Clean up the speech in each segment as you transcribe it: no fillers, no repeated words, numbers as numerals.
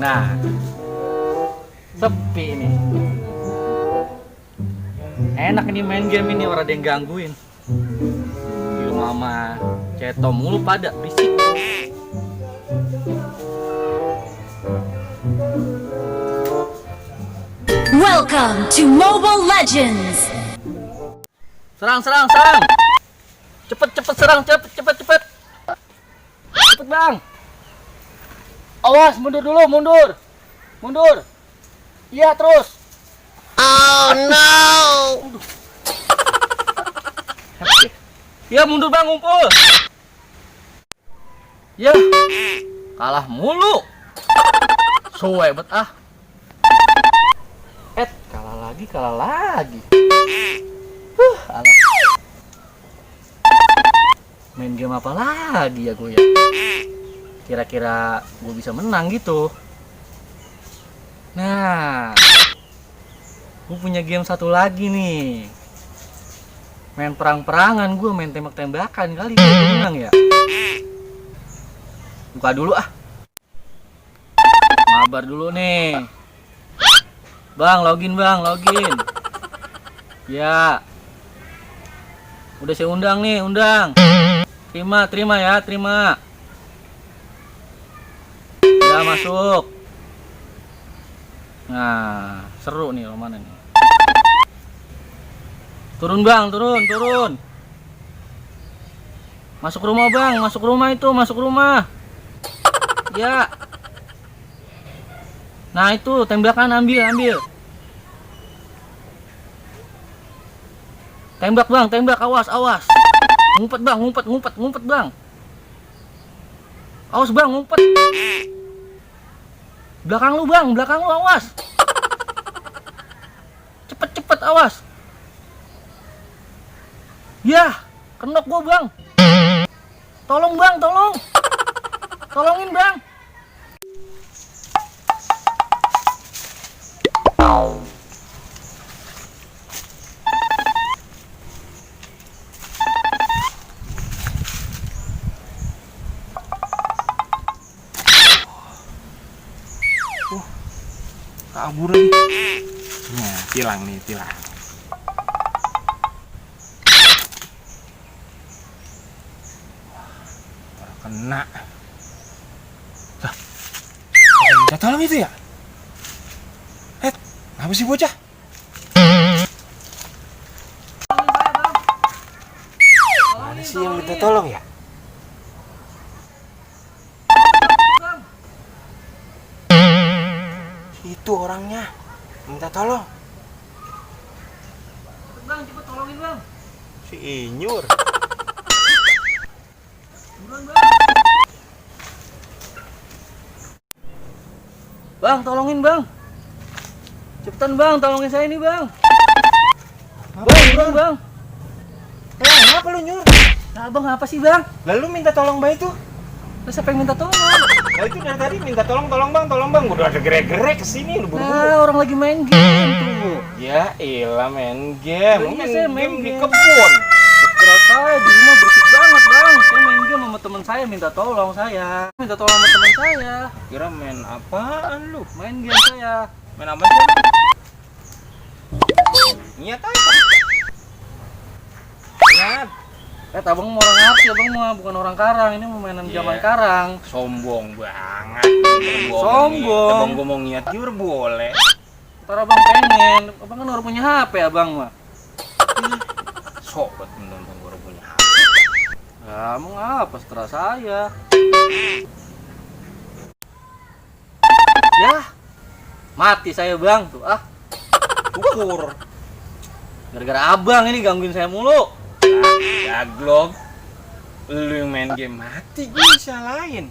Nah, sepi nih. Enak ini main game ini, orang ada yang gangguin. Di rumah sama ceto mulu pada berisik. Welcome to Mobile Legends. Serang, serang, serang. Cepet, cepet serang, cepet, cepet, cepet. Cepet bang. Awas, mundur dulu, mundur. Mundur. Iya, terus. Oh no. Ya mundur bang, ngumpul. Ya, kalah mulu. Suwe bet ah. Kalah lagi. Alah. Main game apa lagi ya gue ya? Kira-kira gue bisa menang gitu. Nah, gue punya game satu lagi nih. Main perang-perangan, gue main tembak-tembakan kali gue menang ya. Buka dulu ah. Mabar dulu nih. Bang, login bang, login. Ya. Udah saya undang nih, undang. Terima ya, terima. Ya, masuk. Nah, seru nih mana nih. Turun bang, turun. Masuk rumah bang, masuk rumah itu, masuk rumah. Ya. Nah itu tembakan, ambil. Tembak bang, tembak, awas. Ngumpet bang, ngumpet bang. Awas bang, ngumpet. Belakang lu bang, awas. Cepet, awas. Ya, kenok gua bang. Tolong bang, tolong. Tolongin bang. Kabur lagi. Nah, tilang. Baru kena. Lah, minta tolong itu ya? Apa sih bocah? Mana sih yang minta tolong ya? Itu orangnya minta tolong. Bang, cepet tolongin bang. Si Inyur. Buruan bang. Bang, tolongin bang. Cepetan bang, tolongin saya ini bang. Bang, buruan bang. Kenapa lu Nyur? Nah bang, apa sih bang? Lalu minta tolong bayi tuh? Terus siapa yang minta tolong? Nah itu dari tadi minta tolong bang. Udah ada gerak kesini lu buru-buru. Nah, orang lagi main game tuh. Ya ilah main game. Iya, saya main di game. kebun. Terus saya di rumah berisik banget bang. Saya main game sama teman saya, minta tolong saya. Minta tolong sama teman saya. Kira main apaan lu? Main game saya. Main apa sih? Niat apa? Niat. Abang mau orang ngerti, abang mah bukan orang Karang. Ini mau mainan zaman Karang. Sombong banget. Sombong. Abang ngomong niat juga boleh. Ntar abang pengen. Abang kan orang punya HP abang mah. Sobat menonton baru punya HP. Ya, emang apa setelah saya? Ya, mati saya bang tuh ah. Ukur. Gara-gara abang ini gangguin saya mulu. Gaglog. Lu yang main game mati, gue salahin.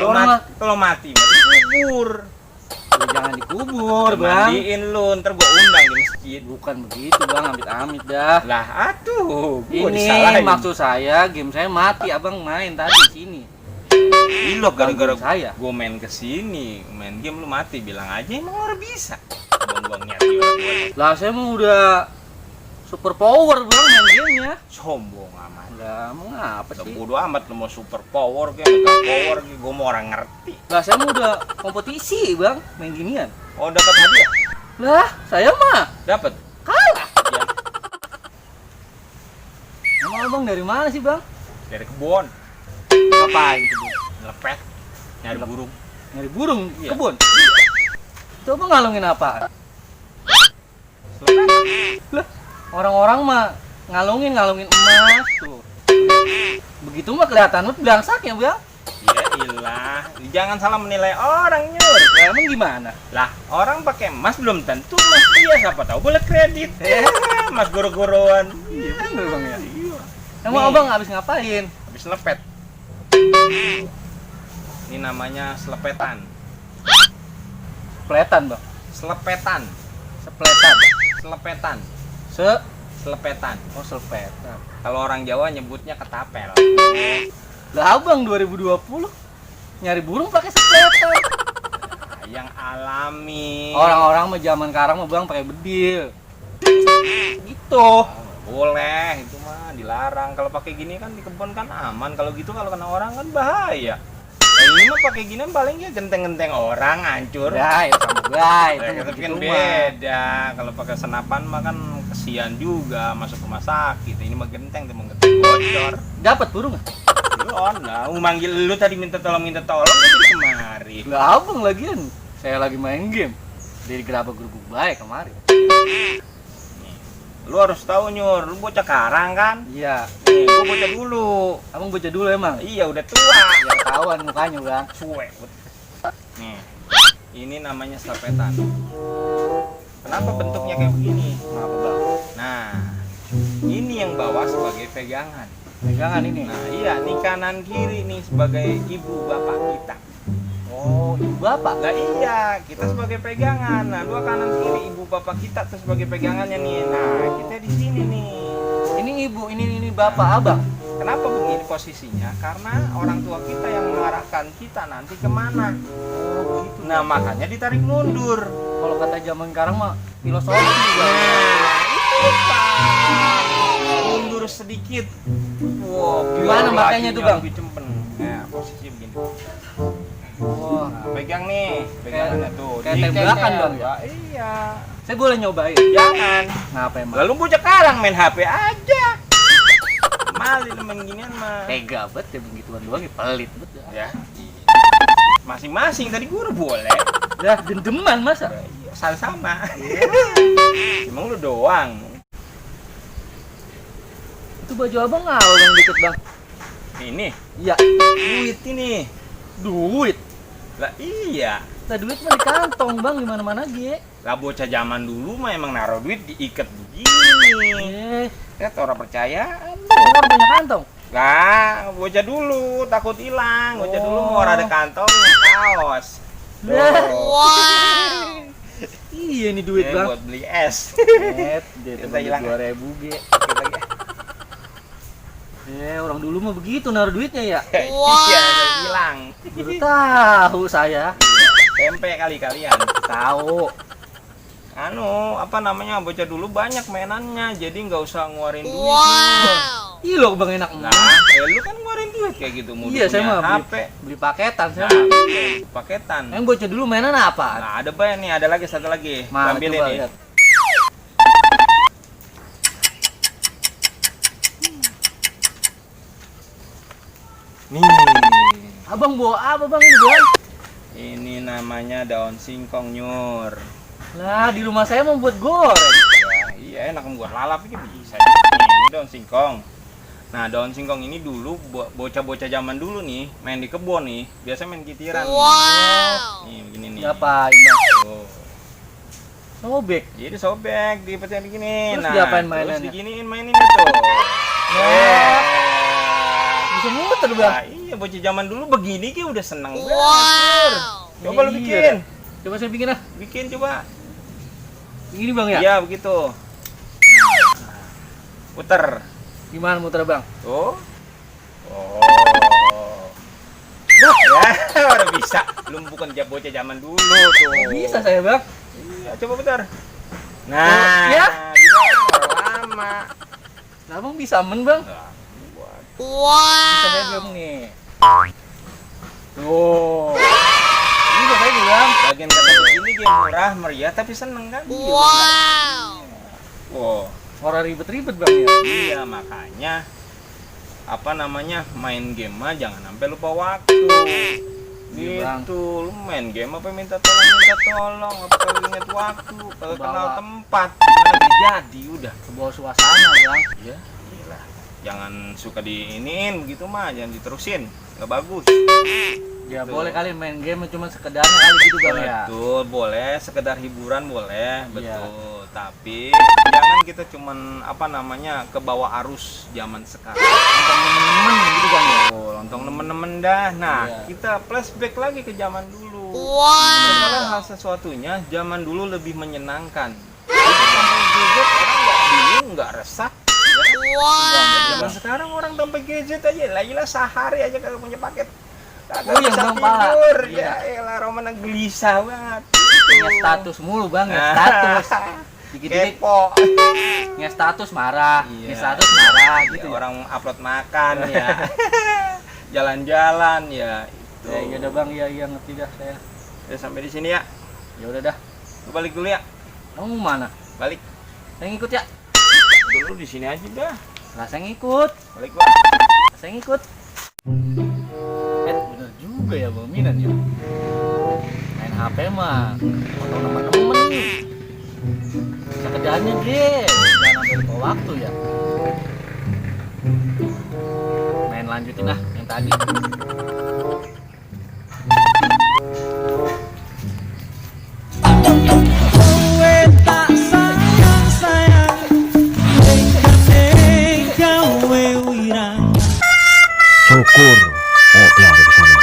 Orang Kalau mati dikubur. Ya, jangan dikubur bang. Mandiin lu, ntar gua undang di masjid. Bukan begitu bang, amit-amit dah. Lah atuh, gua Ini disalahin. maksud saya game saya mati, abang main tadi sini. Lo gara-gara saya. gua main kesini, main game lu mati, bilang aja emang orang bisa. Buang-buang nyati orang gua. Lah saya mau udah Super power bang main gamenya. Sombong amat. Lah, mau ngapa Udah sih? bodo amat lu mau super power kayak mega power kayak gue mau orang ngerti. Lah, saya mau udah kompetisi bang main ginian. Oh dapat hadiah? Lah, saya mah Dapat. kalah. Ya, Emang abang dari mana sih bang? dari kebun. Ngapain kebun? Ngelepet. Nyari burung. Nyari burung Iya. kebun. Coba ngalungin apa? Lah, orang-orang mah ngalungin emas tuh. Begitu mah kelihatan banget belangsak ya bang. Ya ilah, jangan salah menilai orang Nyur. Lah, emang gimana? Lah, orang pakai emas belum tentu emas dia, siapa tahu boleh kredit. Emas goro-goroan. Iya bener bang ya. Iya. Emang Nih. abang habis ngapain? Habis lepet. Ini namanya selepetan. Sepletan bang. Selepetan. Sepletan. Selepetan. Se Selepetan. Oh selepetan. Kalau orang Jawa nyebutnya ketapel. Lah abang 2020 nyari burung pakai sepletan. Yang alami. Orang-orang mah zaman sekarang mah bang pakai bedil. Gitu. Boleh, itu mah dilarang. Kalau pakai gini kan di kebun kan aman. Kalau gitu kalau kena orang kan bahaya. Nah, ini mah pakai gini paling ya genteng-genteng orang hancur. Ya, itu sama guys. Ya, tapi kan beda. Kalau pakai senapan mah kan kesian juga masuk rumah sakit. Ini mah genteng tuh genteng bocor. Dapat burung nggak? Belum lah, manggil lu tadi minta tolong jadi kemari. Lah abang lagian. Saya lagi main game. Dari gerabak gerubuk baik kemarin. Lu harus tahu Nyur, lu bocah karang kan? Iya. Nih, gua bocah dulu. Abang baca dulu emang. Iya udah tua. Ya ketahuan mukanya bang. Cuek. Nih, ini namanya selepetan. Kenapa bentuknya kayak begini? Kenapa bang? Nah, ini yang bawa sebagai pegangan. Pegangan ini. Nah, iya, nih kanan kiri nih sebagai ibu bapak kita. Oh, ibu bapak. Lah iya, kita sebagai pegangan. Nah, dua kanan kiri ibu bapak kita tuh sebagai pegangannya nih. Nah, kita di sini nih. Ini ibu, ini bapak abang. Kenapa begini posisinya? Karena orang tua kita yang mengarahkan kita nanti kemana. Oh, gitu. Nah, makanya ditarik mundur. Kalau kata zaman sekarang mah filosofi bang. Nah, itu Pak. Mundur sedikit. Wow, Gimana biar makanya tuh, lajunya Bang? lebih cempen. Nah, posisi begini. Wah, Nah, pegang nih, pegangannya tuh. kayak Dikeker. tembakan dong ya? Iya. saya boleh nyobain. Jangan. Ngapa emang? Lalu bocah karang main HP aja. Malin main ginian mah. Tega banget ya begituan doang ya, pelit banget ya. Ya. Masing-masing tadi gua udah boleh. Dah dendeman masa? Iya, sama-sama. Emang lu doang. Itu baju abang ngapa bang dikit bang? Ini Iya, duit ini. duit. Lah iya. Lah duit mah di kantong bang, di mana-mana aja. Lah bocah zaman dulu mah emang naruh duit diikat begini. Ya orang percaya. Orang punya kantong. Lah, bocah dulu takut hilang. Bocah dulu mau ada kantong kaos. Lah. Tuh. Iya ini duit bang. Buat beli es. Dia Kita hilang. 2000 ge. Orang dulu mah begitu naruh duitnya ya. Iya, hilang. Baru tahu saya. Tempe kali-kalian. Tahu. Anu, apa namanya? Bocah dulu banyak mainannya, jadi nggak usah ngeluarin duit. Ih loh bang enak Nah, banget. lu kan ngeluarin duit kayak gitu. Mau Iya saya mah HP. beli paketan saya. Nah, mah. paketan. Yang bocah dulu mainan apa? Nah, ada banyak nih, ada lagi satu lagi. Mana Ambilin coba nih. lihat. Nih. Abang bawa apa bang ini bang? Ini namanya daun singkong Nyur. Lah di rumah saya mau buat goreng. Ya, iya enak membuat lalap ini bisa. Nih, ini daun singkong. Nah, daun singkong ini dulu bocah-bocah zaman dulu nih, main di kebun nih, biasa main kitiran. Nih, begini nih. Diapain bang? Tuh. Sobek. Jadi sobek, dipecahin begini. Terus diapain mainannya? Terus diginiin mainin itu. Bisa muter bang. Nah, iya bocah zaman dulu begini kayak udah seneng banget. Coba lu Iya, bikin. dah. Coba saya bikin ah. Bikin coba. Begini bang ya? Iya, begitu. Nah, puter. Gimana muter bang? Tuh. Oh. Ya, udah bisa. Lu bukan bocah zaman dulu tuh. Bisa saya bang. Iya, coba putar. Nah, Ya? gimana? Lama. Nah, Bang bisa men, Bang. Nah, buat. Bisa main game nih. Tuh. Ini bisa main nih, Bang. Bagian kata begini game murah, meriah, tapi seneng kan? Wow. Orang ribet-ribet, Bang ya. Iya, makanya apa namanya, main game mah jangan sampai lupa waktu. Iya, Bang. Gitu, lu main game apa minta tolong, apa kagak inget waktu, kagak kenal Bawa. tempat, mana dia jadi udah. Ke bawah suasana, Bang. Iya, gila. Jangan suka diiniin begitu mah, jangan diterusin, nggak bagus. Ya Betul. boleh kali main game cuma sekedarnya kali gitu, Bang ya. Betul, boleh sekedar hiburan boleh, Iya. betul. Tapi jangan kita cuman apa namanya kebawa arus zaman sekarang. Nonton temen-temen gitu, Bang ya. Oh, lontong nemen-nemen dah. Nah, Iya. kita flashback lagi ke zaman dulu. Segala hal sesuatunya zaman dulu lebih menyenangkan. Itu sampai gadget orang nggak bingung, nggak resah. Ya. Zaman sekarang orang tanpa gadget aja, lah sehari aja kagak punya paket. Kagak Oh, yang bisa Bang Pala. tidur. Iya. Ya elah, Romana gelisah banget. Nge-status mulu, Bang, nge-status. Dikit-dikit Kepo. nge-status marah, Iya. nge-status marah Ya, gitu ya. orang upload makan ya. Jalan-jalan ya itu. Ya, iya dah, Bang, iya ngerti dah saya. Ya, sampai di sini ya. Ya udah dah. Lu balik dulu ya. Kamu mana? Balik. Saya ngikut ya. Dulu di sini aja dah. Lah saya ngikut. Balik gua. Saya ngikut. Bener juga ya, Bang Minan ya. Main HP mah foto temen-temen. Sekedarnya deh, jangan sampai lupa waktu ya. Main lanjutin lah yang tadi. Syukur, oh dia ada di sana.